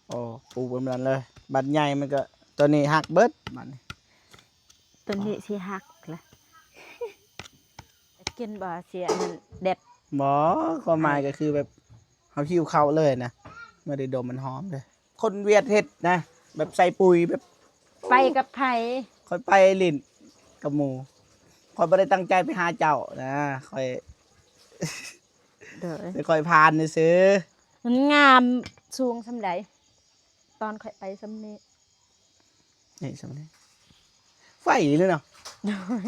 ໂອ້ ປູກໄວ້ແບບນັ້ນເລີຍ. ບັດໃຫຍ່ມັນກໍ ຕົວນີ້ຫັກເບິດ ບັດນີ້ ຕົວນີ້ຊິຫັກລະ. ກິນບໍ່ ຊິອັນນັ້ນແດດ? ບໍ່ ຄວາມໝາຍກໍຄືແບບ ເຮົາຫິວເຂົ້າເລີຍນະ ເມື່ອໄດ້ດົມມັນຫອມເດ້. ຄົນຫວຽດເຮັດນະ ແບບໃສ່ປຸ໋ຍ ແບບ ໄປກັບໃຜ? ຂ້ອຍໄປຫຼິ້ນກັບໝູ່ ຂ້ອຍບໍ່ໄດ້ຕັ້ງໃຈໄປຫາເຈົ້ານະ ຂ້ອຍ ໂດຍ ແຕ່ຂ້ອຍຜ່ານຊື່ໆ. ມັນງາມ ສູງສ່ຳໃດ? ຕອນຂ້ອຍໄປສ່ຳນີ້ ນີ້ສ່ຳນີ້ ໄຟເລີຍເນາະ. ໂດຍ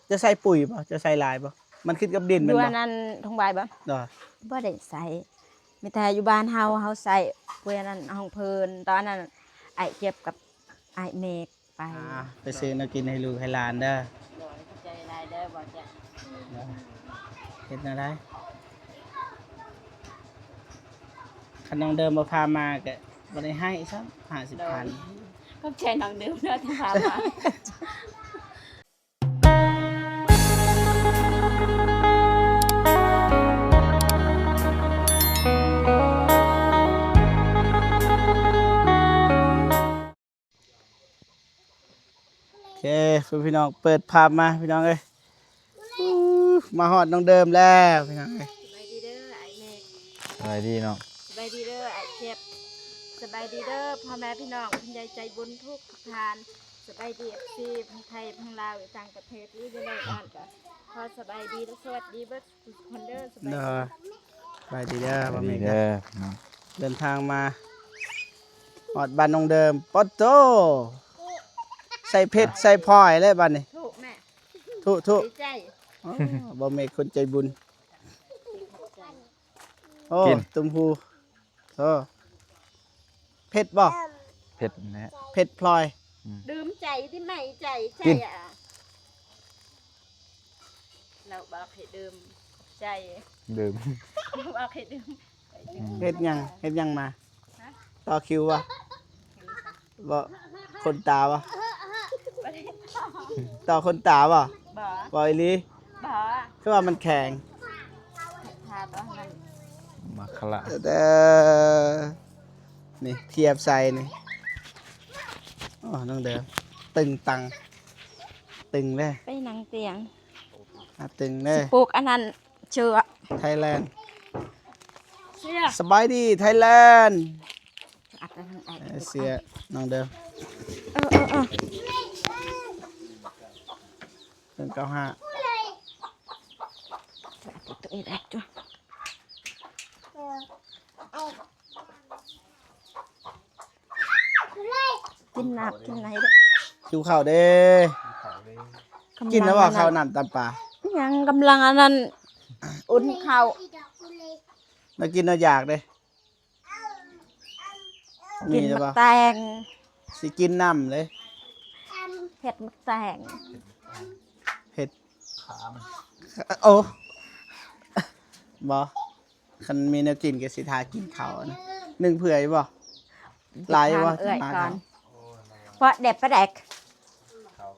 ຈະໃສ່ປຸ໋ຍບໍ່? ຈະໃສ່ຫຼາຍບໍ່? ມັນຂຶ້ນກັບດິນແມ່ນບໍ່? ຢູ່ອັນນັ້ນທົ່ງບາຍບໍ່? ໂດຍ ບໍ່ໄດ້ໃສ່ ມີແຕ່ຢູ່ບ້ານເຮົາ ເຮົາໃສ່ປຸ໋ຍອັນນັ້ນ ຂອງເພິ່ນ ຕອນນັ້ນອ້າຍເຈັບກັບອ້າຍເມກ ໄປ ອ່າ ໄປຊື້ແນວກິນໃຫ້ລູກໃຫ້ຫຼານເດີ. ໂດຍ ຂອບໃຈຫຼາຍເດີບ່າວແຈກ. ເຮັດແນວໃດ? ຄັນນ້ອງເດີມບໍ່ພາມາກໍບໍ່ໄດ້ໃຫ້ຊ້ຳ ຫ້າສິບພັນ. ໂດຍ ຂອບໃຈນ້ອງເດີມເດີທີ່ພາມາ. ໂອເຄ ພີ່ນ້ອງ ເປີດພາບມາພີ່ນ້ອງເອີຍ ມາຮອດນ້ອງເດີມແລ້ວພີ່ນ້ອງເອີຍ. ສະບາຍດີເດີອ້າຍເມກ. ສະບາຍດີນ້ອງ. ສະບາຍດີເດີອ້າຍເຈັບ. ສະບາຍດີເດີພໍ່ແມ່ພີ່ນ້ອງ ຜູ້ໃຫຍ່ໃຈບຸນທຸກໆທ່ານ. ສະບາຍດີເອັຟຊີ ທັງໄທ ທັງລາວ ຢູ່ຕ່າງປະເທດ ຫຼືຢູ່ໃນບ້ານ ກໍຂໍສະບາຍດີ ແລະ ສະຫວັດດີເບິດ ທຸກຄົນເດີ. ສະບາຍດີ ສະບາຍດີເດີ ສະບາຍດີເດີ ເດີນທາງມາຮອດບ້ານນ້ອງເດີມ. ປາດໂທ້ ໃສ່ເພັດໃສ່ພລອຍແລ້ວບັດນີ້. ທຸແມ່ ທຸ ທຸ ດີໃຈ. ອໍ ບໍ່ແມ່ນຄົນໃຈບຸນ. ໂອ້ ກິນ ຕຸ້ມຫູ. ໂອ້ ເຜັດບໍ່? ເຜັດແຫຼະ ເຜັດພລອຍ. ອືມ ດື່ມໃຈຕິ ໄໝໃຈ ໃຈ ກິນ ອະ ລາວບອກໃຫ້ດື່ມໃຈ ດື່ມ ບອກໃຫ້ດື່ມ. ອືມ ເຮັດຫຍັງ? ເຮັດຫຍັງມາ? ຮະ? ຕໍ່ຄິວບໍ່? ບໍ່ ຂົນຕາບໍ່? ບໍ່ໄດ້ຕໍ່. ຕໍ່ຂົນຕາບໍ່? ບໍ່. ບໍ່ອີ່ຫຼີ? ບໍ່. ຄືວ່າມັນແຂງ? ທາບໍ່? ມັນ ມາຄະລະ ເດີ ນີ້ທຽບໃສ່ນີ້. ໂອ້ ນ້ອງເດີມ ຕຶງຕັງ ຕຶງເດ້ ໄປນັ່ງຕຽງ ອາ ຕຶງເດ້. ປູກອັນນັ້ນ ເຊື້ອ ໄທແລນ ສະບາຍດີໄທແລນ. ອັດໄປທາງອ້າຍ ເອີ ເສື້ອນ້ອງເດີມ ເອີ ເອີ ເອີ ເປັນເກົ້າຫ້າ. ກິນນ້ຳກິນໄນເດີ້ ຫິວເຂົ້າເດ້. ກິນແລ້ວບໍ່ ເຂົ້ານ້ຳຕຳປາ? ຍັງ ກຳລັງອັນນັ້ນ ອຸ່ນເຂົ້າ ແນວກິນແນວຢາກເດ້. ມີແລ້ວບໍ່? ກິນໝາກແຕງ ຊິກິນນ້ຳເດ້. ເຜັດໝາກແຕງ ເຜັດ ຂາມັນ ໂອ້ ບໍ່. ຄັນມີແນວກິນກໍຊິຖ້າກິນເຂົ້ານະ. ໜຶ້ງເຜື່ອຢູ່ບໍ່? ຫຼາຍຢູ່ບໍ່? ຖາມເອື້ອຍກ່ອນ ເພາະແດບປາແດກ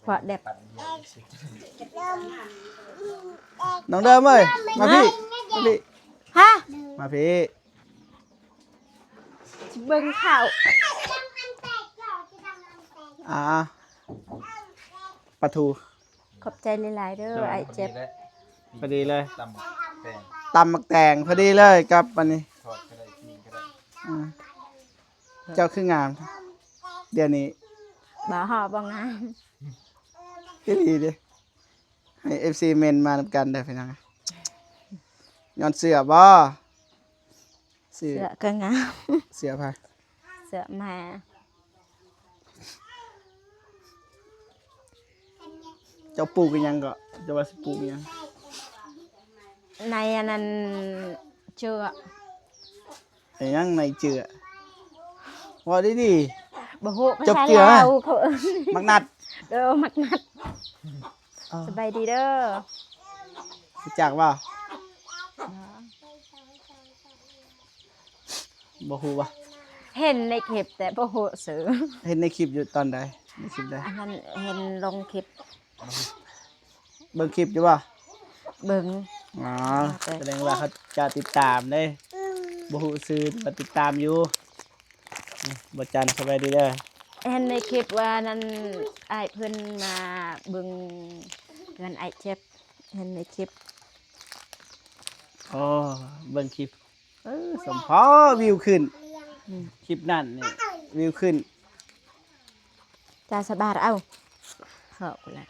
ເພາະແດບ. ນ້ອງເດີມເອີຍ ມາພີ້ ມາພີ້ ຮະ ມາພີ້ ຊິເບິ່ງເຂົ້າ ອ່າ ປາທູ. ຂອບໃຈຫຼາຍໆເດີ ໂດຍ ອ້າຍເຈັບ. ພໍດີເລີຍ ຕຳໝາກແຕງ ຕຳໝາກແຕງພໍດີເລີຍກັບອັນນີ້ ທອດກໍໄດ້ ປີ້ງກໍໄດ້. ອ່າ ເຈົ້າຄືງາມດຽວນີ້. ບໍ່ ບໍ່ງາມ ອີ່ຫຼີເດ້. ໃຫ້ເອັຟຊີເມັນມານຳກັນເດີພີ່ນ້ອງ. ຍ້ອນເສື້ອບໍ່? ເສື້ອ ເສື້ອກໍງາມ. ເສື້ອໃຜ? ເສື້ອແມ່. ເຈົ້າປູກອີ່ຫຍັງເກາະ? ເຈົ້າວ່າຊິປູກອີ່ຫຍັງ? ໃນອັນນັ້ນເຈື່ອ. ອີ່ຫຍັງໃນເຈື່ອ? ເວົ້າດີໆ. ບໍ່ຮູ້ພາສາລາວ ເຈົ້າເຈື່ອ ເຂົາເອີ້ນ ໝາກນັດ. ເອີ ໝາກນັດ. ສະບາຍດີເດີ. ຮູ້ຈັກບໍ່? ບໍ່ຮູ້ຫວາ? ເຫັນໃນຄລິບແຕ່ບໍ່ຮູ້ຊື່. ເຫັນໃນຄລິບຢູ່ຕອນໃດ? ໃນຄລິບໃດ? ອັນນັ້ນເຫັນລົງຄລິບ. ເບິ່ງຄລິບຢູ່ບໍ່? ເບິ່ງ. ອໍ ແຕ່ສະແດງວ່າເຂົາເຈົ້າຕິດຕາມເດ້. ບໍ່ຮູ້ຊື່ ແຕ່ວ່າຕິດຕາມຢູ່. ບໍ່ຈັນ ສະບາຍດີເດີ. ເຫັນໃນຄລິບວ່ານັ້ນ ອ້າຍເພິ່ນມາເບິ່ງເຮືອນອ້າຍເຈັບ ເຫັນໃນຄລິບ. ອໍ ເບິ່ງຄລິບ ເອີ ສົມພໍວິວຂຶ້ນ. ອືມ ຄລິບນັ້ນນີ້ວິວຂຶ້ນ. ຈ້າ ສະບາຍ ເອົາ ເຂົ້າພຸ້ນລະ.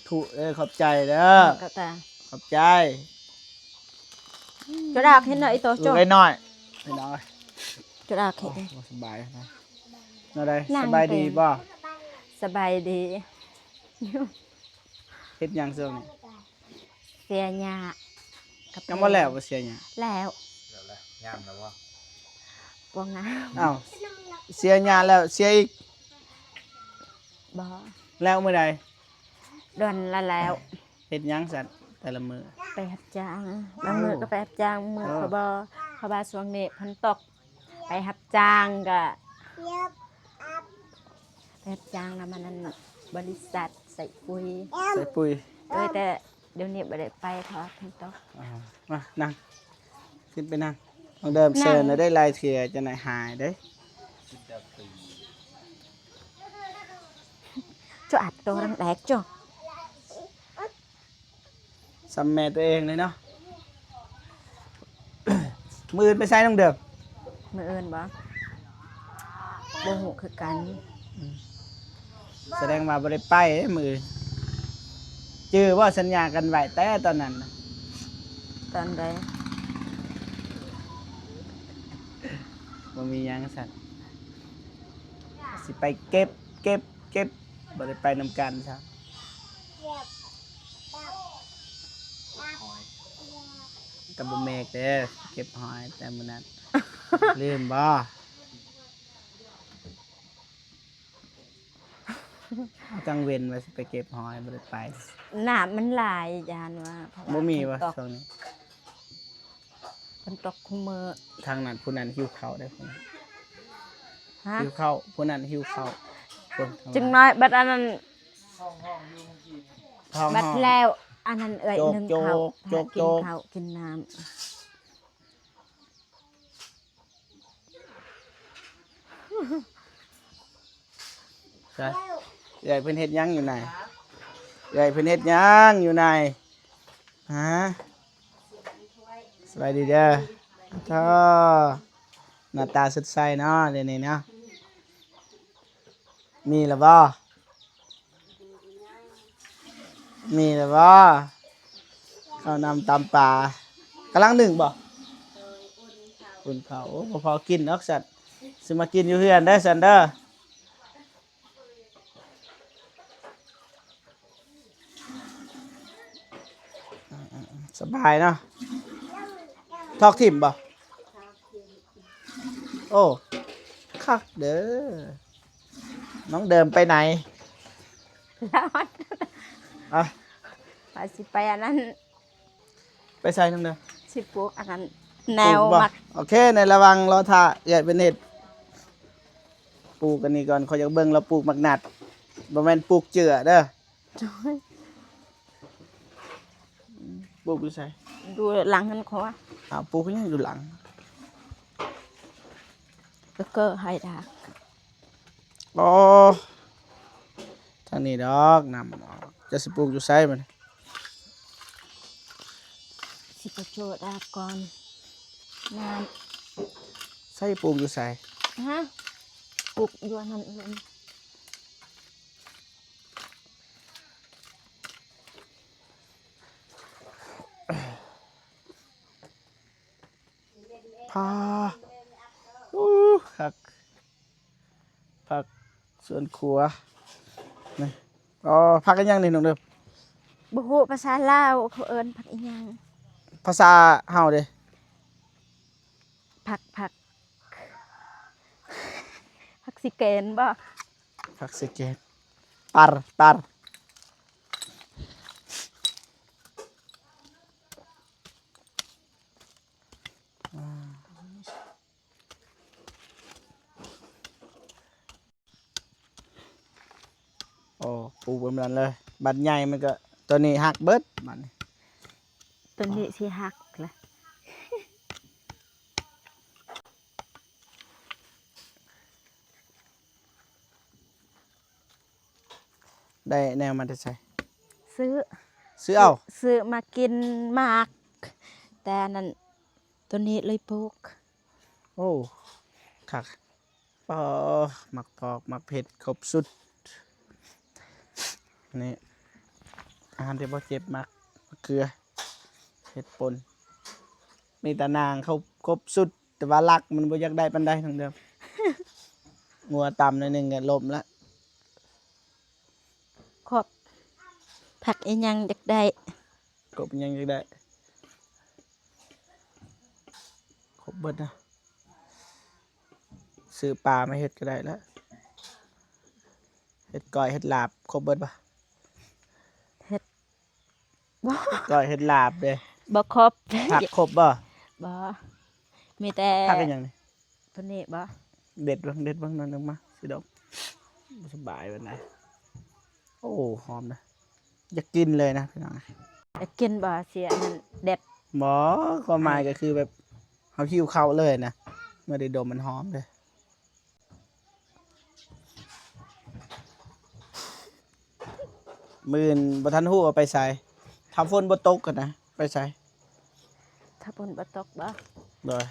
ທຸ ເອີ ຂອບໃຈເດີ. ອືມ ຂອບໃຈ. ໂຈດາກເຫັນເນາະ ອີໂຕໂຈ ເອີ ນ້ອຍ ພີ່ນ້ອງເອີຍ. ໂຈດາກເຫັນ ໂອ້ ສະບາຍນະ. ແນວໃດ ສະບາຍດີບໍ່? ສະບາຍດີ. ເຮັດຫຍັງຊ່ວງນີ້? ເສຍຫຍ້າກັບ ຍັງບໍ່ແລ້ວບໍ່ ເສຍຫຍ້າ? ແລ້ວ ແລ້ວແຫຼະ. ງາມແລ້ວບໍ່? ບໍ່ງາມ. ອ້າວ ເສຍຫຍ້າແລ້ວເສຍອີກ? ບໍ່. ແລ້ວມື້ໃດ? ເດືອນລະແລ້ວ. ເຮັດຫຍັງຊັ້ນແຕ່ລະມື້? ໄປຮັບຈ້າງ ບາງມື້ກໍໄປຮັບຈ້າງ ບາງມື້ກໍບໍ່. ເພາະວ່າຊ່ວງນີ້ຝົນຕົກ ໄປຮັບຈ້າງກະ ໄປຮັບຈ້າງນຳອັນນັ້ນ ບໍລິສັດໃສ່ປຸຍ. ໃສ່ປຸຍ. ໂດຍ ແຕ່ດຽວນີ້ບໍ່ໄດ້ໄປເພາະວ່າຝົນຕົກ. ອ່າ ມານັ່ງ ຂຶ້ນໄປນັ່ງ. ນ້ອງເດີມ ນັ່ງ ເຊີນແລ້ວເດ້ ຫຼາຍເທື່ອຈັ່ງໃດຫາຍເດ້. ໂຈ ອັດໂຕດັງແດກໂຈ. ສ່ຳແມ່ຕົວເອງເລີຍເນາະ. ມື້ອື່ນໄປໃສນ້ອງເດີມ? ມື້ອື່ນບໍ່? ບໍ່ຮູ້ຄືກັນ. ອືມ ສະແດງວ່າບໍ່ໄດ້ໄປເດ້ມື້ອື່ນ. ຈື່ບໍ່ ສັນຍາກັນໄວ້ແຕ່ຕອນນັ້ນນະ? ຕອນໃດ? ບໍ່ມີຫຍັງຊັ້ນ. ຊິໄປເກັບ ເກັບ ເກັບ ບໍ່ໄດ້ໄປນຳກັນຊະ. ກໍບໍ່ແມ່ນເດ້ ເກັບຫອຍແຕ່ມື້ນັ້ນ ລືມບໍ່? ກາງເວັນວ່າຊິໄປເກັບຫອຍ ບໍ່ໄດ້ໄປ. ນ້ຳມັນຫຼາຍ ຢ້ານວ່າ ບໍ່ມີວ່າຊ່ວງນີ້. ຝົນຕົກຄູ່ມື້. ທາງນັ້ນ ຜູ້ນັ້ນຫິວເຂົ້າເດ້. ຮະ? ຫິວເຂົ້າ ຜູ້ນັ້ນຫິວເຂົ້າ. ຈັ່ງນ້ອຍບັດອັນນັ້ນ ບັດແລ້ວອັນນັ້ນເອື້ອຍໜຶ້ງເຂົ້າ ກິນເຂົ້າກິນນ້ຳ. ໃຊ່ ເອື້ອຍເພິ່ນເຮັດຫຍັງຢູ່ໃນ? ເອື້ອຍເພິ່ນເຮັດຫຍັງຢູ່ໃນ? ຮະ? ສະບາຍດີເດີ. ໂທ້ ໜ້າຕາສົດໃສເນາະ ດຽວນີ້ເນາະ. ມີແລ້ວບໍ່? ມີແລ້ວບໍ່? ເຂົ້ານ້ຳຕຳປາ ກຳລັງໜຶ້ງບໍ່? ອຸ່ນເຂົ້າ. ໂອ້ ບໍ່ພໍກິນດອກສັດ ຊິມາກິນຢູ່ເຮືອນເດີສັນເດີ. ສະບາຍເນາະ. ຖອກຖິ້ມບໍ່? ໂອ້ ຄັກເດີ. ນ້ອງເດີມໄປໃນ? ລອດ ອະ ວ່າຊິໄປອັນນັ້ນ. ໄປໃສນ້ອງເດີມ? ຊິປູກອັນນັ້ນ ແນວມັກ. ໂອເຄ ໃນລະຫວ່າງລໍຖ້າເອື້ອຍເພິ່ນເຮັດ ປູກອັນນີ້ກ່ອນ. ຂ້ອຍຢາກເບິ່ງລາວປູກໝາກນັດ ບໍ່ແມ່ນປູກເຈືອເດີ. ໂດຍ ປູກຢູ່ໃສ? ຢູ່ຫຼັງຫັ້ນຂວາ. ອ້າວ ປູກຫຍັງຢູ່ຫຼັງ? ກໍເກີໃຫ້ດາກ. ອໍ ທາງນີ້ດອກ ນ້ຳອອກ. ເຈົ້າຊິປູກຢູ່ໃສບັດນີ້? ຊິໄປໂຈະດາກກ່ອນ. ນ້ຳ ໃສປູກຢູ່ໃສ? ຮະ? ປູກຢູ່ອັນນັ້ນເລີຍ. ພາ ໂອ້ ຄັກ ຜັກສວນຄົວນີ້. ອໍ ຜັກອີຫຍັງນີ້ນ້ອງເດີມ? ບໍ່ຮູ້ພາສາລາວເຂົາເອີ້ນຜັກອີຫຍັງ. ພາສາເຮົາເດ? ຜັກ ຜັກ ຜັກຊິແກນບໍ? ຜັກຊິແກນ ປັດ ປັດ. ໂອ້ ປູກແບບນັ້ນເລີຍ. ບັດໃຫຍ່ມັນກໍ ຕົວນີ້ຫັກເບິດບັດນີ້. ຕົວນີ້ຊິຫັກລະ. ໄດ້ແນວມາແຕ່ໃສ? ຊື້ ຊື້ເອົາ ຊື້ມາກິນໝາກ ແຕ່ອັນນັ້ນ ໂຕນີ້ເລີຍປູກ. ໂອ້ ຄັກ ປໍ ໝາກພອກ ໝາກເຜັດ ຄົບຊຸດ. ນີ້ ອາຫານທີ່ບໍ່ເຈັບ ໝາກ ໝາກເຂືອ ເຫັດປົ່ນ ມີແຕ່ນາງ ຄົບ ຄົບຊຸດ. ແຕ່ວ່າຫຼັກມັນບໍ່ຢາກໄດ້ປານໃດ ນ້ອງເດີມ ງົວຕຳໜ້ອຍໜຶ່ງກໍລົ້ມລະ. ຄົບ ຜັກອີ່ຫຍັງຢາກໄດ້ ຄົບອີ່ຫຍັງຢາກໄດ້ ຄົບເບິດນະ. ຊື້ປາມາເຮັດກໍໄດ້ລະ ເຮັດກ້ອຍ ເຮັດລາບ ຄົບເບິດບໍ່? ເຮັດ ບໍ່ ເຮັດກ້ອຍ ເຮັດລາບເດ້. ບໍ່ຄົບ ຜັກຄົບບໍ່? ບໍ່ ມີແຕ່ ຜັກອີ່ຫຍັງນີ້? ໂຕນີ້ບໍ່? ເດັດເບິ່ງ ເດັດເບິ່ງໜ້ອຍໜຶ່ງມາ ຊິດົມ ບໍ່ສະບາຍປານໃດ. ໂອ້ ຫອມນະ ຢາກກິນເລີຍນະພີ່ນ້ອງ. ຢາກກິນບໍ່? ຊິອັນນັ້ນເດັດ. ບໍ່ ຄວາມໝາຍກໍຄືແບບເຮົາຫິວເຂົ້າເລີຍນະ ເມື່ອໄດ້ດົມມັນຫອມເດ້. ມື້ອື່ນບໍ່ທັນຮູ້ວ່າໄປໃສ ຖ້າຝົນບໍ່ຕົກຫັ້ນນະ ໄປໃສ? ຖ້າຝົນບໍ່ຕົກບໍ່? ໂດຍ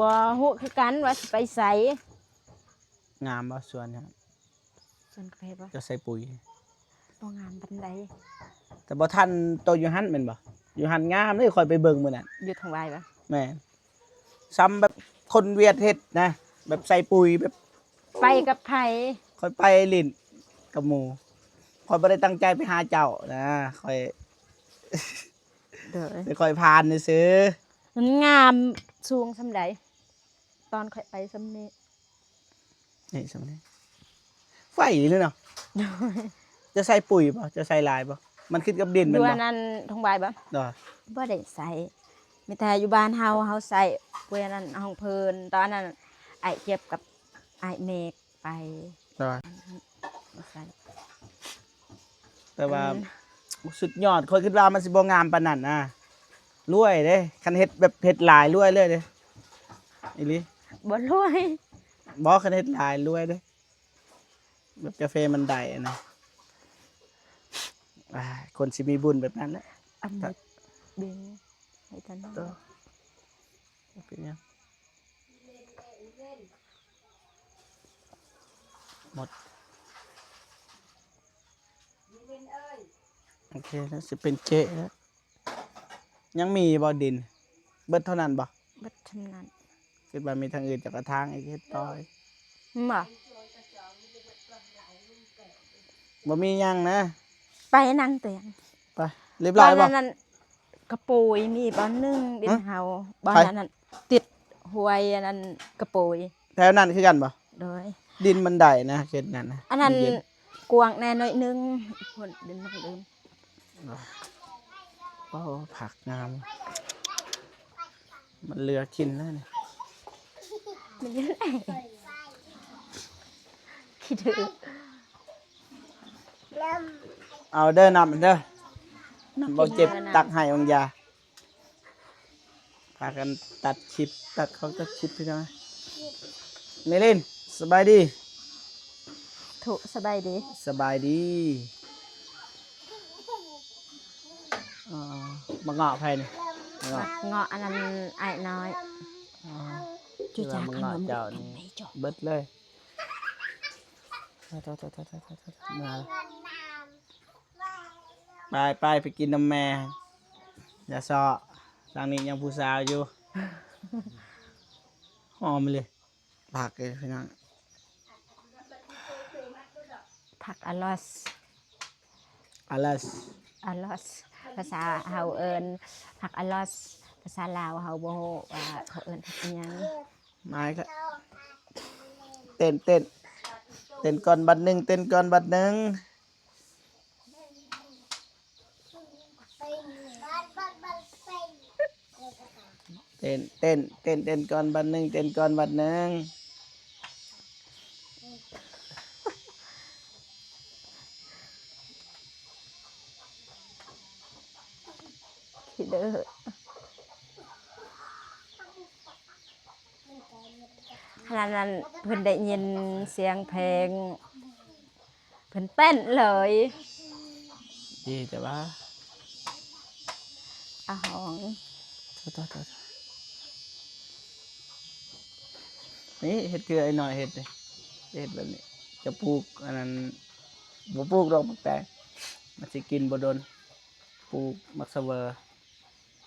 ບໍ່ຮູ້ຄືກັນວ່າຊິໄປໃສ. ງາມບໍ່ສວນ? ສວນກາເຟບໍ່? ເຈົ້າໃສ່ປຸ໋ຍ ບໍ່ງາມປານໃດ. ແຕ່ບໍ່ທັນໂຕຢູ່ຫັ້ນແມ່ນບໍ່? ຢູ່ຫັ້ນງາມເດ້ ຂ້ອຍໄປເບິ່ງມື້ນັ້ນ. ຢູ່ທາງວາຍບໍ່? ແມ່ນ ຊ່ຳແບບຄົນຫວຽດເຮັດນະ ແບບໃສ່ປຸ໋ຍແບບ ໄປກັບໃຜ? ຂ້ອຍໄປຫຼິ້ນກັບໝູ່ ຂ້ອຍບໍ່ໄດ້ຕັ້ງໃຈໄປຫາເຈົ້ານະ ຂ້ອຍ ໂດຍ ແຕ່ຂ້ອຍຜ່ານຊື່ໆ. ມັນງາມ ສູງສ່ຳໃດ? ຕອນຂ້ອຍໄປສ່ຳນີ້ ນີ້ສ່ຳນີ້ ໄຟນີ້ເນາະ. ໂດຍ ຈະໃສ່ປຸ໋ຍບໍ່? ຈະໃສ່ຫຼາຍບໍ່? ມັນຂຶ້ນກັບດິນແມ່ນບໍ່? ຢູ່ອັນນັ້ນທົ່ງວາຍບໍ່? ໂດຍ ບໍ່ໄດ້ໃສ່ ມີແຕ່ຢູ່ບ້ານເຮົາ ເຮົາໃສ່ປຸ໋ຍອັນນັ້ນ ຫ້ອງເພິ່ນ ຕອນນັ້ນອ້າຍເຈັບກັບອ້າຍເມກໄປ. ໂດຍ ບໍ່ໃສ່ ແຕ່ວ່າ ອັນ ສຸດຍອດ ຂ້ອຍຄິດວ່າມັນຊິບໍ່ງາມປານນັ້ນນະ ລວຍເດ້ ຄັນເຮັດແບບເຮັດຫຼາຍລວຍເລີຍເດ້ ອີ່ຫຼີ. ບໍ່ລວຍ ບໍ່ ຄັນເຮັດຫຼາຍລວຍເດ້ ແບບກາເຟມັນໄດ້ນະ. ອາ ຄົນຊິມີບຸນແບບນັ້ນແຫຼະ ອັນນີ້ເບິ່ງໃຫ້ກັນ ໂຕ ເປັນຫຍັງ? ໝົດ ໂອເຄແລ້ວ ຊິເປັນເຈ້ແລ້ວ. ຍັງມີບໍ່ດິນ? ເບິດເທົ່ານັ້ນບໍ່? ເບິດເທົ່ານັ້ນ. ຄິດວ່າມີທາງອື່ນຈະກະຖາງອີກ ເຮັດຕໍ່ອີກ. ບໍ່ ບໍ່ມີຫຍັງນະ. ໄປນັ່ງແຕ່ງ ໄປ ລຽບຮ້ອຍບໍ່? ອັນນັ້ນ ກະໂປຍ ມີບ່ອນໜຶ່ງດິນເຮົາ ບ່ອນອັນນັ້ນ ຕິດຫ້ວຍອັນນັ້ນ ກະໂປຍ ແຖວນັ້ນຄືກັນບໍ່? ໂດຍ ດິນມັນໄດ້ນະ ເຂດນັ້ນນະ ອັນນັ້ນ ມັນເຢັນ ກວ້າງແດ່ໜ້ອຍໜຶ່ງ ພຸ້ນ ດິນນ້ອງເດີມ. ໂອ້ ຜັກງາມ ມັນເຫຼືອກິນແລ້ວນີ້ ມັນຢູ່ໃນ ຂີ້ດື້. ເອົາເດີ ນ້ຳເດີ ນ້ຳບໍ່ເຈັບ ຕັກໃຫ້ບາງຢາ. ພາກັນຕັດຄລິບ ຕັດຂອງ ຕັດຄລິບພີ່ນ້ອງ. ເມລິນ ສະບາຍດີ. ທຸ ສະບາຍດີ. ສະບາຍດີ. ເອີ ມາເງາະໃຜນີ້? ມາເງາະ ເງາະອັນນັ້ນອ້າຍນ້ອຍ. ອໍ ຈຸຈາກ ມາເງາະເຈົ້ານີ້ເບິດເລີຍ. ມາ ໄປ ໄປ ໄປກິນນຳແມ່ ຢ່າເຊາະ ທາງນີ້ຍັງຜູ້ສາວຢູ່. ຫອມເລີຍ ຜັກເລີຍພີ່ນ້ອງ. ຜັກອາລອສ ອາລອສ ອາລອສ ພາສາເຮົາເອີ້ນຜັກອາລອສ ພາສາລາວເຮົາບໍ່ຮູ້ວ່າເຂົາເອີ້ນຜັກອີ່ຫຍັງ. ມາອີກແລ້ວ ເຕັ້ນ ເຕັ້ນ ເຕັ້ນກ່ອນບາດໜຶ່ງ ເຕັ້ນກ່ອນບາດໜຶ່ງ. ເຕັ້ນ ເຕັ້ນ ເຕັ້ນ ເຕັ້ນກ່ອນບາດໜຶ່ງ ເຕັ້ນກ່ອນບາດໜຶ່ງ. ຂີ້ດື້ ຂະໜາດນັ້ນເພິ່ນໄດ້ຍິນສຽງເພງ ເພິ່ນເຕັ້ນເລີຍ ດີແຕ່ວ່າ ອາຫອງ ໂທດໆ ນີ້ເຮັດຄືໄອ້ນ້ອຍເຮັດນີ້ ເຮັດແບບນີ້ ຈະປູກອັນນັ້ນ ບໍ່ປູກດອກໝາກແຕງ ມັນຊິກິນບໍ່ດົນ ປູກໝາກສະເຫວີ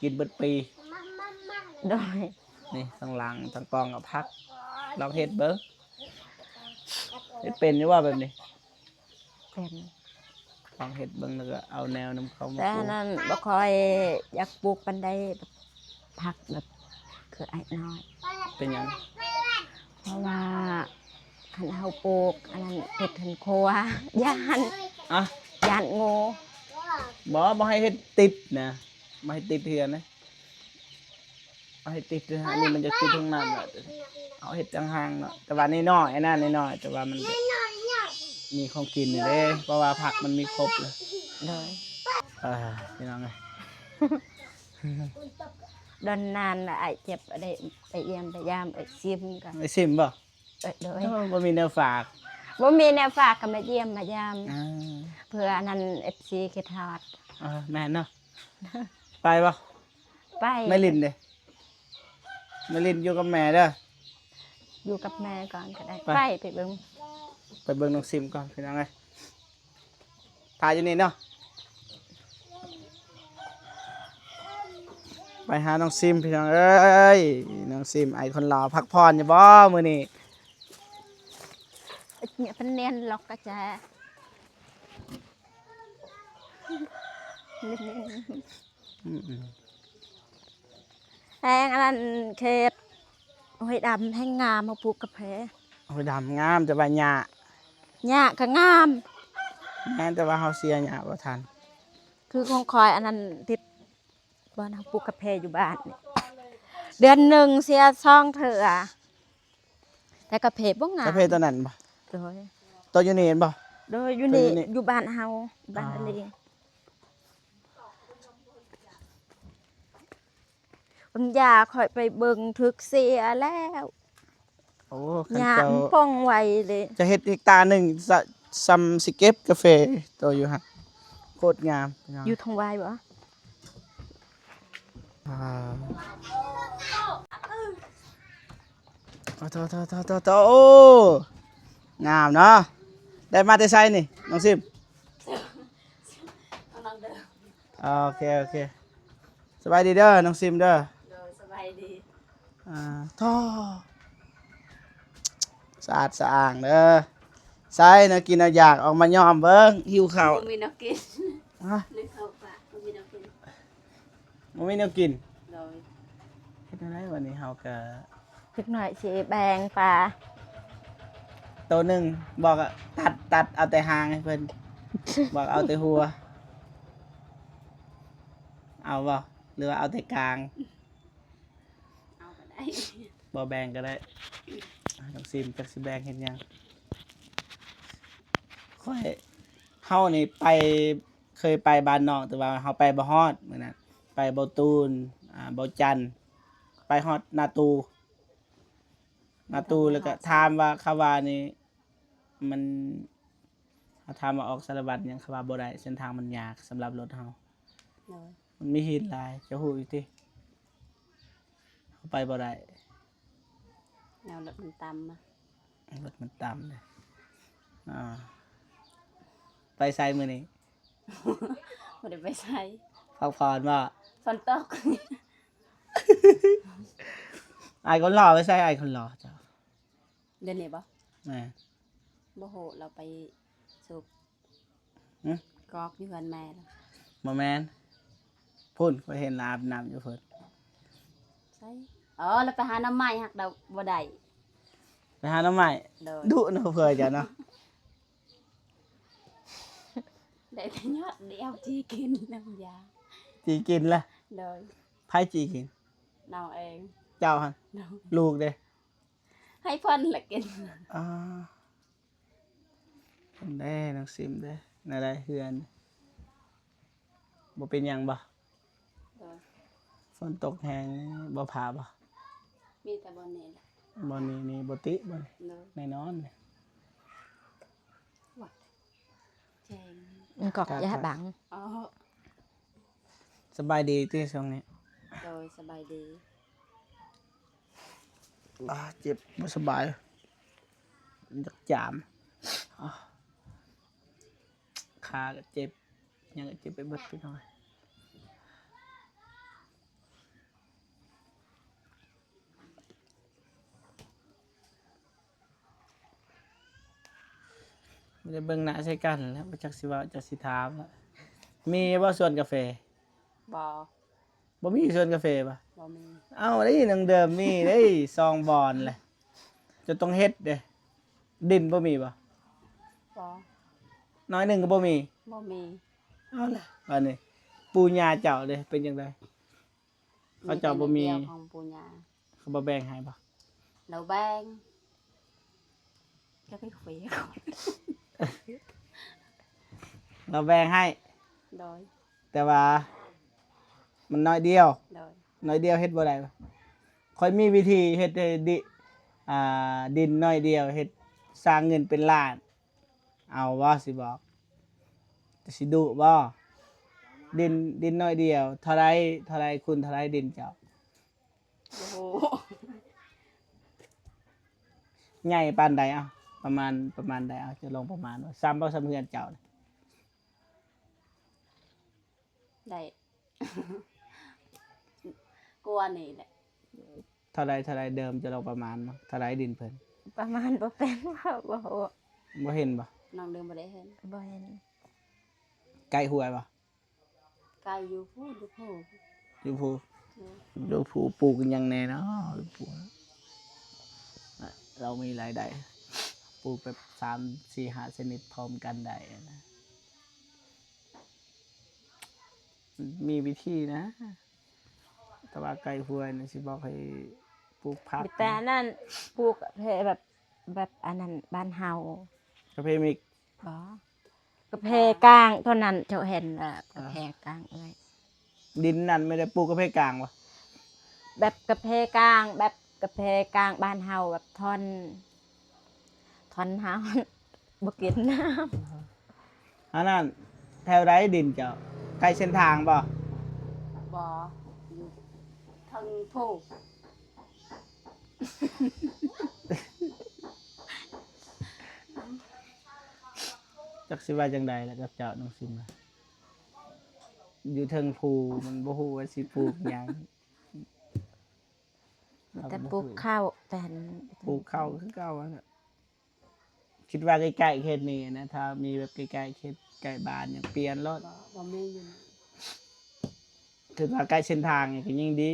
ກິນເບິດປີ ໂດຍ ນີ້ທາງຫຼັງທາງກ້ອງກໍຜັກ ລອງເຮັດເບິ່ງ ເຮັດເປັນຢູ່ບໍ່ແບບນີ້? ເປັນ ລອງເຮັດເບິ່ງ ແລ້ວກໍເອົາແນວນຳເຂົາມາ ແຕ່ອັນນັ້ນ ປູກ ບໍ່ຄ່ອຍຢາກປູກປານໃດ ແບບຜັກແບບຄືອ້າຍນ້ອຍ ເປັນຫຍັງ? ເພາະວ່າຄັນເຮົາປູກອັນນັ້ນ ເຮັດເຮືອນຄົວ ຢ້ານ ອະ ຢ້ານງູ ບໍ່ ບໍ່ໃຫ້ເຮັດຕິດນະ ບໍ່ໃຫ້ຕິດເຮືອນນະ ເອົາໃຫ້ຕິດເດີ ອັນນີ້ມັນຈະຕິດຫ້ອງນ້ຳລະ ເອົາເຮັດຫ່າງໆເນາະ ແຕ່ວ່ານ້ອຍໆ ອັນນັ້ນນ້ອຍໆ ແຕ່ວ່າມັນກໍມີຂອງກິນຢູ່ເດ້ ເພາະວ່າຜັກມັນມີຄົບແລ້ວ ໂດຍ ອ່າ ພີ່ນ້ອງເອີຍ ດົນນານລະອ້າຍເຈັບໄດ້ໄປຢ້ຽມໄປຢາມເອີຍ ຊິມກໍ ໄດ້ຊິມບໍ່? ເອີຍ ໂດຍ ໂອ້ ບໍ່ມີແນວຝາກ ບໍ່ມີແນວຝາກກໍມາຢ້ຽມມາຢາມ ອ່າ ເພື່ອອັນນັ້ນ ເອັຟຊີ ຄິດຮອດ ເອີ ແມ່ນເນາະ ໄປບໍ່? ໄປ ແມ່ລິນເດ້? ແມ່ລິນຢູ່ກັບແມ່ເດີ ຢູ່ກັບແມ່ກ່ອນກໍໄດ້ ໄປ ໄປ ໄປເບິ່ງ ໄປເບິ່ງນ້ອງຊິມກ່ອນ ພີ່ນ້ອງເອີຍ ຖ້າຢູ່ນີ້ເນາະ ໄປຫານ້ອງຊິມ ພີ່ນ້ອງເອີຍ ນ້ອງຊິມ ໄອ້ຄົນຫຼໍ່ພັກຜ່ອນຢູ່ບໍ່ມື້ນີ້? ເປັນແໜ້ນລັອກກະຈາ ອືມ ແຮງອັນນັ້ນເຂດຫ້ວຍດຳແຮງງາມ ເຮົາປູກກາແຟ ຫ້ວຍດຳງາມ ແຕ່ວ່າຫຍ້າ ຫຍ້າກໍງາມ ແມ່ນ ແຕ່ວ່າເຮົາເສຍຫຍ້າບໍ່ທັນ ຄືຂອງຂ້ອຍອັນນັ້ນ ຕິດບ່ອນເຮົາປູກກາແຟຢູ່ບ້ານນີ້ ເດືອນໜຶ່ງເສຍສອງເທື່ອ ແຕ່ກາເຟບໍ່ງາມ ກາເຟຕົວນັ້ນບໍ່? ໂດຍ ຕົວຢູ່ນີ້ແມ່ນບໍ່? ໂດຍ ຢູ່ນີ້ ຢູ່ບ້ານເຮົາ ບ້ານອັນນີ້ ບາງຢ່າຂ້ອຍໄປເບິ່ງຖືກເສຍແລ້ວ ໂອ້ ຄັນເຈົ້າ ຫຍ້າມັນປ່ອງໄວເລີຍ ຈະເຮັດເຮັກຕາໜຶ່ງ ຊ- ຊ່ຳຊິເກັບກາເຟໂຕຢູ່ຫັ້ນ ໂຄດງາມ ຢູ່ທາງວາຍບໍ່? ອ່າ ໂອ້ ໂອ້ ງາມເນາະ ໄດ້ມາແຕ່ໃສນີ້ ນ້ອງຊິມ? ໂອເຄ ໂອເຄ ສະບາຍດີເດີ ນ້ອງຊິມເດີ ໂດຍ ສະບາຍດີ ອ່າ ໂທ້ ສະອາດສະອ້າງເດີ ໃສ່ແນວກິນແນວຢາກອອກມາຍ້ອມເບິ່ງ ຫິວເຂົ້າ ບໍ່ມີແນວກິນ ຮະ ໜຶ່ງເຂົ້າປາກ ບໍ່ມີແນວກິນ ບໍ່ມີແນວກິນ ໂດຍ ເຮັດແນວໃດບັດນີ້ ເຮົາກະ ຈັກໜ້ອຍຊິແບ່ງປາໂຕໜຶ່ງ ບອກ ຕັດ ຕັດເອົາແຕ່ຫາງໃຫ້ເພິ່ນ ບອກເອົາແຕ່ຫົວ ເອົາບໍ່ ຫຼືວ່າເອົາແຕ່ກາງ? ເອົາກໍໄດ້ ບໍ່ແບ່ງກໍໄດ້ ນ້ອງຊິມຈັກຊິແບ່ງເຮັດຫຍັງ ຂ້ອຍ ເຮົານີ້ໄປ ເຄີຍໄປບ້ານນ້ອງ ແຕ່ວ່າເຮົາໄປບໍ່ຮອດມື້ນັ້ນ ໄປບໍ່ຕູນ ອ່າ ບໍ່ຈັນ ໄປຮອດນາຕູ ນາຕູ ແລ້ວກໍຖາມວ່າ ເຂົາວ່ານີ້ ມັນ ເຮົາຖາມວ່າອອກສາລະວັນຫຍັງ ເຂົາວ່າບໍ່ໄດ້ ເສັ້ນທາງມັນຍາກສຳລັບລົດເຮົາ ໂດຍ ມັນມີຫີນຫຼາຍ ເຈົ້າຮູ້ຢູ່ຕິ ເຮົາໄປບໍ່ໄດ້ ແນວລົດມັນຕ່ຳນະ ລົດມັນຕ່ຳເດ້ ອ່າ ໄປໃສມື້ນີ້? ບໍ່ໄດ້ໄປໃສ ພັກຜ່ອນບໍ່? ຝົນຕົກ ອ້າຍຄົນຫຼໍ່ໄປໃສ? ອ້າຍຄົນຫຼໍ່ເຈົ້າ ດຽວນີ້ບໍ່? ແມ່ນ ບໍ່ຮູ້ ລາວໄປສູບ ຫຶ? ກອກຢູ່ເຮືອນແມ່ລະ ບໍ່ແມ່ນ ພຸ້ນ ຂ້ອຍເຫັນລາວອາບນ້ຳຢູ່ພຸ້ນ ໃສ? ອໍ ລາວໄປຫາໜໍ່ໄມ້ ຮັກດາວບໍ່ໄດ້ ໄປຫາໜໍ່ໄມ້ ໂດຍ ດຸເນາະ ເພື່ອຈະເນາະ ໄດ້ແຕ່ຍອດດຽວຈີ່ກິນນຳຢາ ຈີ່ກິນລະ ໂດຍ ໃຜຈີ່ກິນ? ນ້ອງເອງ ເຈົ້າຫັ້ນ ໂດຍ ລູກເດ? ໃຫ້ເພິ່ນລະກິນ ອ່າ ເພິ່ນເດ້ ນ້ອງຊິມເດ້ ແນວໃດເຮືອນ ບໍ່ເປັນຫຍັງບໍ່? ໂດຍ ຝົນຕົກແຮງບໍ່ພາບໍ່? ມີແຕ່ບ່ອນນີ້ແຫຼະ ບ່ອນນີ້ນີ້ບໍ່ຕິບໍ່? ໂດຍ ແນ່ນອນ ວ່າ ແຈ້ງ ມັນກອກ ກະ ຢ່າໃຫ້ບັງ. ອໍ ສະບາຍດີຕິຊ່ວງນີ້? ໂດຍ ສະບາຍດີ. ອ່າ ເຈັບ ບໍ່ສະບາຍ ຢາກຈາມ ອ່າ ຂາກະເຈັບ ຫຍັງກະເຈັບໄປເບິດພີ່ນ້ອງ. ບໍ່ໄດ້ເບິ່ງໜ້າໃສ່ກັນແລ້ວ ບໍ່ຈັກຊິເວົ້າຈັກຊິຖາມລະ. ມີບໍ່ສວນກາເຟ? ບໍ່. ບໍ່ມີສວນກາເຟບໍ່? ບໍ່ມີ. ເອົ້າ ໄດ້ນາງເດີມມີເດ້ ສອງບ່ອນແຫຼະ. ເຈົ້າຕ້ອງເຮັດເດ້. ດິນບໍ່ມີບໍ່? ບໍ່. ໜ້ອຍໜຶ່ງກໍບໍ່ມີ? ບໍ່ມີ. ເອົາລະ ບາດນີ້ ປູ່ຍ່າເຈົ້າເດ້ ເປັນຈັ່ງໃດ? ເຂົາເຈົ້າບໍ່ມີ ມີແຕ່ໜ້ອຍດຽວຂອງປູ່ຍ່າ. ເຂົາບໍ່ແບ່ງໃຫ້ບໍ່? ລາວແບ່ງ ຈະໄປຄຸຍ ລາວແບ່ງໃຫ້. ໂດຍ. ແຕ່ວ່າມັນໜ້ອຍດຽວ. ໂດຍ. ໜ້ອຍດຽວເຮັດບໍ່ໄດ້ບໍ່? ຂ້ອຍມີວິທີເຮັດໃຫ້ດິ ອ່າ ດິນໜ້ອຍດຽວເຮັດສ້າງເງິນເປັນລ້ານ. ເອົາບໍ່ ຊິບອກ ຈະຊິດຸບໍ່? ດິນ ດິນໜ້ອຍດຽວ ເທົ່າໃດ ເທົ່າໃດ ຄູນເທົ່າໃດດິນເຈົ້າ? ໂອ້ໂຫ ໃຫຍ່ປານໃດ? ເອົາ ປະມານ ປະມານໃດ? ເອົາ ຈະລອງປະມານວ່າ ສ່ຳບໍ່ສ່ຳເຮືອນເຈົ້າ? ໄດ້ ກວ່ານີ້ແຫຼະ. ເທົ່າໃດ ເທົ່າໃດເດີມ ຈະລອງປະມານເນາະ ເທົ່າໃດດິນເພິ່ນ? ປະມານບໍ່ເປັນ ບໍ່ ບໍ່ຮູ້. ບໍ່ເຫັນບໍ່? ນ້ອງເດີມບໍ່ໄດ້ເຫັນ. ບໍ່ເຫັນ. ໃກ້ຫ້ວຍບໍ່? ໃກ້ຢູ່ພຸ້ນ ຢູ່ພູ ຢູ່ພູ. ໂດຍ. ຢູ່ພູປູກຫຍັງແດ່ເນາະ? ຢູ່ພູ ລາວມີລາຍໄດ້ ປູກແບບສາມ ສີ່ ຫ້າຊະນິດພ້ອມກັນໄດ້ນະ. ມີວິທີນະ ແຕ່ວ່າໃກ້ຫ້ວຍນະ ຊິບອກໃຫ້ປູກຜັກ. ມີແຕ່ອັນນັ້ນ ປູກກາເຟແບບ ແບບອັນນັ້ນບ້ານເຮົາ. ກາເຟມິກ? ບໍ່ ກາເຟກາງເທົ່ານັ້ນ ເຈົ້າເຫັນລະ ກາເຟກາງເອີຍ. ດິນນັ້ນມີແຕ່ປູກກາເຟກາງບໍ່? ແບບກາເຟກາງ ແບບກາເຟກາງບ້ານເຮົາ ແບບທ່ອນ ທ່ອນເຮົາ ບໍ່ກິນນ້ຳ. ອັນນັ້ນແຖວໃດດິນເຈົ້າ? ໃກ້ເສັ້ນທາງບໍ່? ບໍ່ ຢູ່ເທິງພູ. ຈັກຊິວ່າຈັ່ງໃດລະກັບເຈົ້າ ນ້ອງຊິມ ຢູ່ເທິງພູ ມັນບໍ່ຮູ້ວ່າຊິປູກຫຍັງ. ມີແຕ່ປູກເຂົ້າແຕ່ ປູກເຂົ້າຄືເກົ່າຫັ້ນແຫຼະ. ຄິດວ່າໃກ້ໆເຂດນີ້ນະ ຖ້າມີແບບໃກ້ໆເຂດໃກ້ບ້ານ ຍັງປ່ຽນໂລດ. ບໍ່ ບໍ່ມີຢູ່. ຄືວ່າໃກ້ເສັ້ນທາງນີ້ກໍຍິ່ງດີ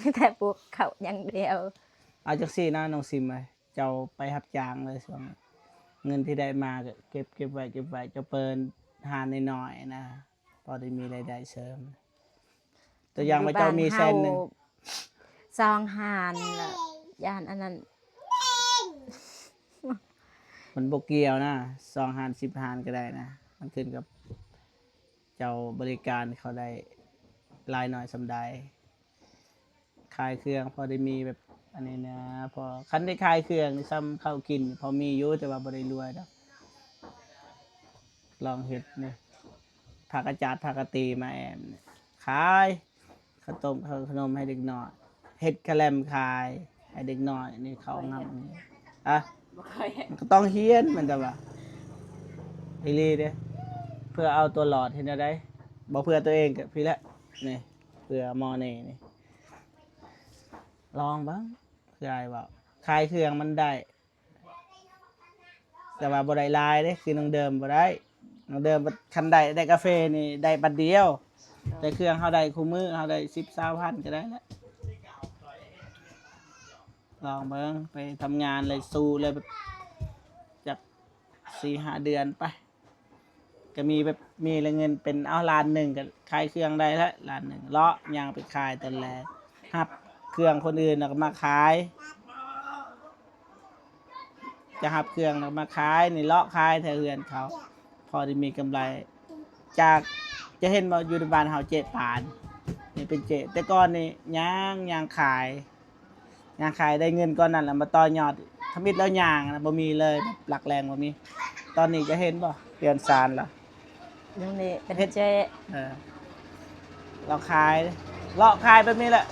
ມີແຕ່ປູກເຂົ້າຢ່າງດຽວ. ເອົາຈັ່ງຊີ້ນະ ນ້ອງຊິມເອີຍ ເຈົ້າໄປຮັບຈ້າງເລີຍຊ່ວງນີ້ ເງິນທີ່ໄດ້ມາກໍເກັບ ເກັບໄວ້ ເກັບໄວ້ ເຈົ້າເປີດຮ້ານນ້ອຍໆນະ ພໍໄດ້ມີລາຍໄດ້ເສີມ. ຕົວຢ່າງວ່າເຈົ້າມີແສນໜຶ່ງ ສອງຮ້ານລະ ຢ້ານອັນນັ້ນ ມັນບໍ່ກ່ຽວນະ ສອງຮ້ານ ສິບຮ້ານກໍໄດ້ນະ ມັນຂຶ້ນກັບເຈົ້າບໍລິການເຂົາໄດ້ຫຼາຍໜ້ອຍສ່ຳໃດ. ຂາຍເຄື່ອງພໍໄດ້ມີແບບອັນນີ້ນະ ພໍ ຄັນໄດ້ຂາຍເຄື່ອງນີ້ ສ່ຳເຂົ້າກິນພໍມີຢູ່ ແຕ່ວ່າບໍ່ໄດ້ລວຍດອກ. ລອງເຮັດນີ້ ຜັກກະຈັດ ຜັກກະຕີມາແອມນີ້ ຂາຍ ເຂົ້າຕົ້ມເຂົ້າຂະໜົມໃຫ້ເດັກນ້ອຍ ເຮັດກະແລັມຂາຍໃຫ້ເດັກນ້ອຍນີ້ ເຂົ້າງຳນີ້. ອະ ບໍ່ເຄີຍເຮັດ. ມັນກໍຕ້ອງຮຽນ ມັນແຕ່ວ່າ ອີ່ຫຼີເດ້ ເພື່ອເອົາຕົວລອດ. ເຮັດແນວໃດ? ບໍ່ເພື່ອຕົວເອງກໍພີ້ແຫຼະ ນີ້ ເພື່ອໝໍເນນີ້. ລອງເບິ່ງ ຄືອ້າຍເວົ້າ ຂາຍເຄື່ອງມັນໄດ້ ແຕ່ວ່າບໍ່ໄດ້ຫຼາຍເດ້ ຄືນ້ອງເດີມບໍ່ໄດ້. ນ້ອງເດີມຄັນໄດ້ ໄດ້ກາເຟນີ້ໄດ້ບັດດຽວ ແຕ່ເຄື່ອງເຮົາໄດ້ຄູ່ມື້ ເຮົາໄດ້ສິບ ຊາວພັນກໍໄດ້ແຫຼະ. ລອງເບິ່ງ ໄປທຳງານເລີຍ ສູ້ເລີຍ ແບບຈັກສີ່ຫ້າເດືອນໄປ ກໍມີແບບ ມີລະເງິນເປັນ ເອົາ ລ້ານໜຶ່ງ ກໍຂາຍເຄື່ອງໄດ້ລະ ລ້ານໜຶ່ງ ເລາະຍ່າງໄປຂາຍຕອນແລງ ຮັບເຄື່ອງຄົນອື່ນແລ້ວກໍມາຂາຍ ຈະຮັບເຄື່ອງແລ້ວມາຂາຍນີ້ ເລາະຂາຍແຖວເຮືອນເຂົາ ພໍໄດ້ມີກຳໄລ. ຈາກ ຈະເຫັນບໍ່ ຢູ່ໃນບ້ານເຮົາເຈປານ ນີ້ເປັນເຈ ແຕ່ກ່ອນນີ້ຍ່າງ ຍ່າງຂາຍ ຍ່າງຂາຍໄດ້ເງິນກ້ອນນັ້ນແລ້ວມາຕໍ່ຍອດ ທຳອິດແລ້ວຍ່າງນະ ບໍ່ມີເລີຍ ແບບຫຼັກແຫຼ່ງບໍ່ມີ. ຕອນນີ້ຈະເຫັນບໍ່ ເຮືອນຊານລາວ ດຽວນີ້ເປັນເຮັດ ເຈ ເອີ ລາວຂາຍ ເລາະຂາຍແບບນີ້ແຫຼະ.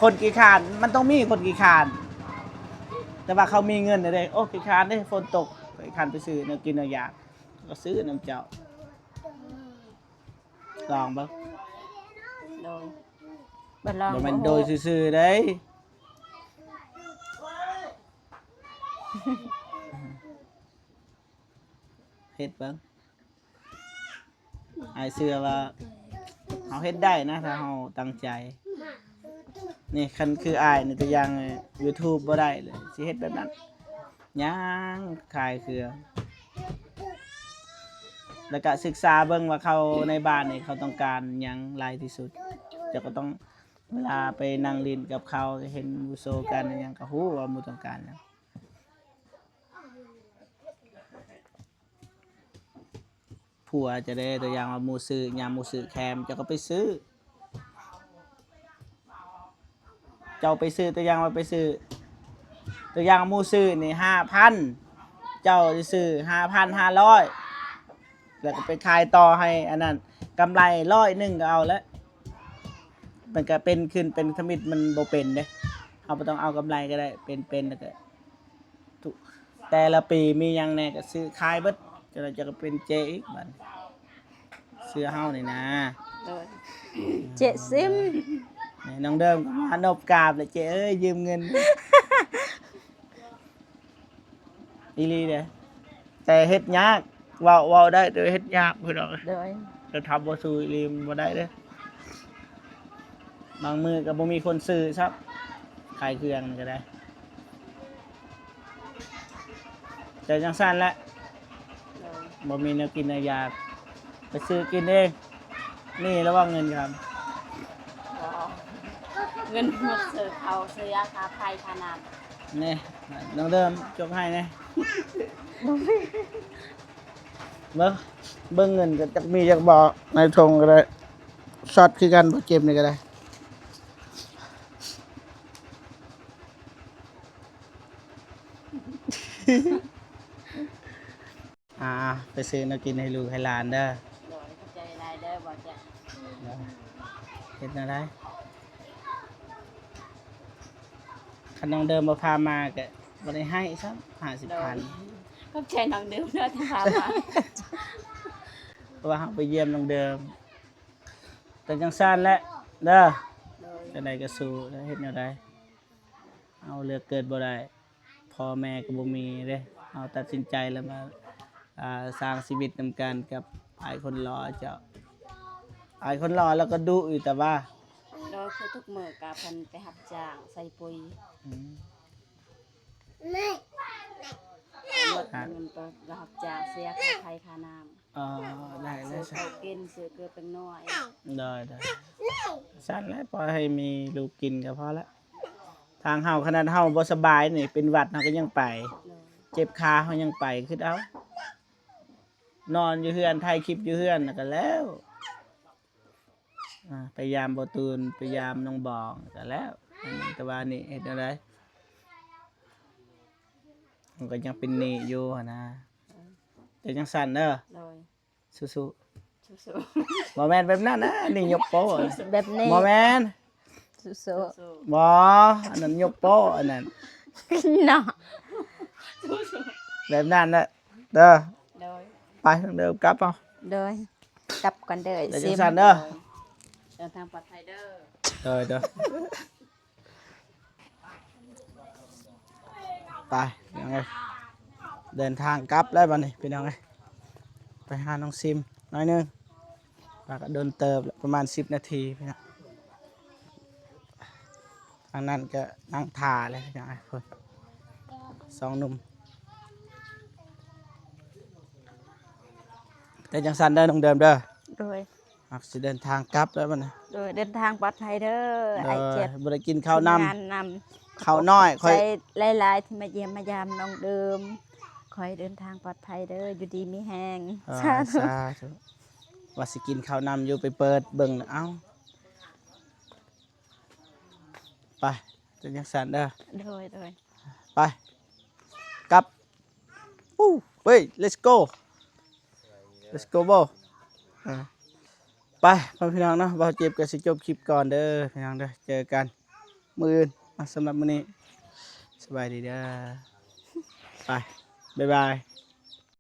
ຄົນຂີ້ຄ້ານ ມັນຕ້ອງມີຄົນຂີ້ຄ້ານ ແຕ່ວ່າເຂົາມີເງິນເດ້. ໂອ້ ຂີ້ຄ້ານເດ້ ຝົນຕົກ ຂີ້ຄ້ານໄປຊື້ແນວກິນແນວຢາກ ກໍຊື້ນຳເຈົ້າ. ລອງເບິ່ງ ໂດຍ ບໍ່ລອງ ບໍ່ແມ່ນ ບໍ່ຮູ້ ໂດຍຊື່ໆເດ້ ເຮັດເບິ່ງ. ອ້າຍເຊື່ອວ່າເຮົາເຮັດໄດ້ນະ ຖ້າເຮົາຕັ້ງໃຈ. ນີ້ຄັນຄືອ້າຍນີ້ ຕົວຢ່າງ YouTube ບໍ່ໄດ້ເລີຍ ຊິເຮັດແບບນັ້ນ ຍ່າງຂາຍເຄື່ອງ ແລ້ວກະສຶກສາເບິ່ງວ່າເຂົາໃນບ້ານນີ້ເຂົາຕ້ອງການຫຍັງຫຼາຍທີ່ສຸດ. ເຈົ້າກໍຕ້ອງ ເວລາໄປນັ່ງຫຼິ້ນກັບເຂົາ ເຫັນໝູ່ໂຊກັນຫຍັງ ກໍຮູ້ວ່າໝູ່ຕ້ອງການຫຍັງ. ຜົວຈະໄດ້ ຕົວຢ່າງວ່າໝູ່ຊື້ ຍາມໝູ່ຊື້ແຄມ ເຈົ້າກໍໄປຊື້. ເຈົ້າໄປຊື້ ຕົວຢ່າງວ່າໄປຊື້ ຕົວຢ່າງໝູ່ຊື້ນີ້ຫ້າພັນ ເຈົ້າຊິຊື້ຫ້າພັນຫ້າຮ້ອຍ ແລ້ວກໍໄປຂາຍຕໍ່ໃຫ້ອັນນັ້ນ ກຳໄລຮ້ອຍໜຶ່ງກໍເອົາແລ້ວ. ມັນກໍເປັນຂຶ້ນເປັນທຳອິດ ມັນບໍ່ເປັນເດ້. ເຮົາບໍ່ຕ້ອງເອົາກຳໄລກໍໄດ້ ເປັນ ເປັນແລ້ວກໍ ທຸກ ແຕ່ລະປີມີຫຍັງແດ່ກໍຊື້ຂາຍເບິດ ຈະ ຈະເປັນເຈອີກບາດນີ້ ເຊື່ອເຮົານີ້ນາ. ໂດຍ ເຈຊິມ ນີ້ນ້ອງເດີມກໍມານົບກາບແລ້ວ ເຈເອີຍ ຢືມເງິນ ອີ່ຫຼີເດ້ ແຕ່ເຮັດຍາກ ເວົ້າ ເວົ້າໄດ້ ແຕ່ເຮັດຍາກພີ່ນ້ອງ. ໂດຍ ແຕ່ທຳບໍ່ສູ້ອີ່ຫຼີບໍ່ໄດ້ເດ້. ບາງມື້ກໍບໍ່ມີຄົນຊື້ຊ້ຳ ຂາຍເຄື່ອງນີ້ກໍໄດ້ ແຕ່ຈັ່ງຊັ້ນແຫຼະ. ໂດຍ ບໍ່ມີແນວກິນແນວຢາກ ໄປຊື້ກິນເອງ. ນີ້ລະວ່າເງິນຄຳ ບໍ່ ເງິນໝົດ ຊື້ເຂົ້າ ຊື້ຢາ ຄ່າໄຟ ຄ່ານ້ຳ. ນີ້ ນ້ອງເດີມ ຈົກໃຫ້ແດ່. ເບິ່ງ ເບິ່ງເງິນກໍຈັກມີຈັກບໍ່ ໃນຖົງກໍໄດ້ ຊັອດຄືກັນ ບໍ່ເຈັບນີ້ກໍໄດ້. ອ່າ ໄປຊື້ແນວກິນໃຫ້ລູກໃຫ້ຫຼານເດີ. ໂດຍ ຂອບໃຈຫຼາຍເດີ ບໍ່ແຈ. ເຮັດແນວໃດ? ຄັນນ້ອງເດີມບໍ່ພາມາກໍບໍ່ໄດ້ໃຫ້ຊ້ຳ ຫ້າສິບພັນ. ໂດຍ ຂອບໃຈນ້ອງເດີມເດີທີ່ພາມາ ເພາະວ່າເຮົາໄປຢ້ຽມນ້ອງເດີມ. ແຕ່ຈັ່ງຊັ້ນແຫຼະເດີ. ໂດຍ ຈັ່ງໃດກໍສູ້ ເຮັດແນວໃດ? ເຮົາເລືອກເກີດບໍ່ໄດ້ ພໍ່ແມ່ກໍບໍ່ມີເດ້. ເຮົາຕັດສິນໃຈແລ້ວມາ ອ່າ ສ້າງຊີວິດນຳກັນກັບອ້າຍຄົນຫຼໍ່ເຈົ້າ. ອ້າຍຄົນຫຼໍ່ລາວກໍດຸຢູ່ ແຕ່ວ່າ ໂດຍ ຄືທຸກມື້ກໍເພິ່ນໄປຮັບຈ້າງໃສ່ປຸຍ. ອືມ ເອົາລົດ ເງິນໄປຮັບຈ້າງ ເສຍຄ່າໄຟຄ່ານ້ຳ. ອໍ ໄດ້ແລ້ວ ຊື້ເຂົ້າກິນ ຊື້ເກືອແປ້ງນົວ. ໂດຍໆ ຊັ້ນແຫຼະ ພໍໃຫ້ມີລູກກິນກໍພໍລະ. ທາງເຮົາ ຂະໜາດເຮົາບໍ່ສະບາຍນີ້ ເປັນຫວັດເຮົາກໍຍັງໄປ. ໂດຍ ເຈັບຂາເຮົາຍັງໄປ ຄິດເອົາ. ນອນຢູ່ເຮືອນ ຖ່າຍຄລິບຢູ່ເຮືອນ ແລ້ວກໍແລ້ວ. ອ່າ ໄປຢາມບໍ່ຕູນ ໄປຢາມນ້ອງບອງກໍແລ້ວ. ແຕ່ວ່ານີ້ເຮັດແນວໃດ? ມັນກໍຍັງເປັນໜີ້ຢູ່ຫັ້ນນະ. ເອີ ແຕ່ຈັ່ງຊັ້ນເດີ. ໂດຍ ສູ້ໆ ສູ້ໆ. ບໍ່ແມ່ນແບບນັ້ນນະ ນີ້ຍົກໂປ້. ແບບນີ້ ບໍ່ແມ່ນ ສູ້ໆ. ບໍ່ ອັນນັ້ນຍົກໂປ້ ອັນນັ້ນເນາະ. ແບບນັ້ນນະເດີ. ໂດຍ ໄປທາງເດີກັບເອົາ. ໂດຍ ກັບກ່ອນເດີ ແລ້ວຈັ່ງຊັ້ນເດີ. ເດີ ເດີນທາງປອດໄພເດີ. ໂດຍໆ ໄປພີ່ນ້ອງເອີຍ ເດີນທາງກັບແລ້ວບັດນີ້ພີ່ນ້ອງເອີຍ. ໄປຫານ້ອງຊິມໜ້ອຍໜຶ່ງ ວ່າກໍດົນເຕີບແລ້ວ ປະມານສິບນາທີພີ່ນ້ອງ. ທາງນັ້ນກໍນັ່ງຖ້າແລ້ວພີ່ນ້ອງເອີຍ ພຸ້ນສອງໜຸ່ມ. ແຕ່ຈັ່ງຊັ້ນເດີນ້ອງເດີມເດີ. ໂດຍ ມັກຊິເດີນທາງກັບແລ້ວບັດນີ້. ໂດຍ ເດີນທາງປອດໄພເດີ ໂດຍ ອ້າຍເຈັບ. ບໍ່ໄດ້ກິນເຂົ້ານຳ ທີມງານນຳ ເຂົ້ານ້ອຍ ຂອບໃຈ ຂ້ອຍຫຼາຍໆ ທີ່ມາຢ້ຽມມາຢາມນ້ອງເດີມ. ຂໍໃຫ້ເດີນທາງປອດໄພເດີ ຢູ່ດີມີແຮງ. ເອີ ສາທຸ ສາທຸ. ວ່າຊິກິນເຂົ້ານຳຢູ່ ໄປເປີດເບິ່ງ ເອົ້າ ໄປ ເປັນຈັ່ງຊັ້ນເດີ. ໂດຍໆ ໄປ. ປູ້ ເວີຍ let's go let's go bro ອ່າ ໄປ ພໍ່ແມ່ພີ່ນ້ອງເນາະ ບ່າວເຈັບກໍຊິຈົບຄລິບກ່ອນເດີພີ່ນ້ອງເດີ ເຈີກັນມື້ອື່ນເນາະ ສຳລັບມື້ນີ້ ສະບາຍດີເດີ ໄປ ບາຍບາຍ.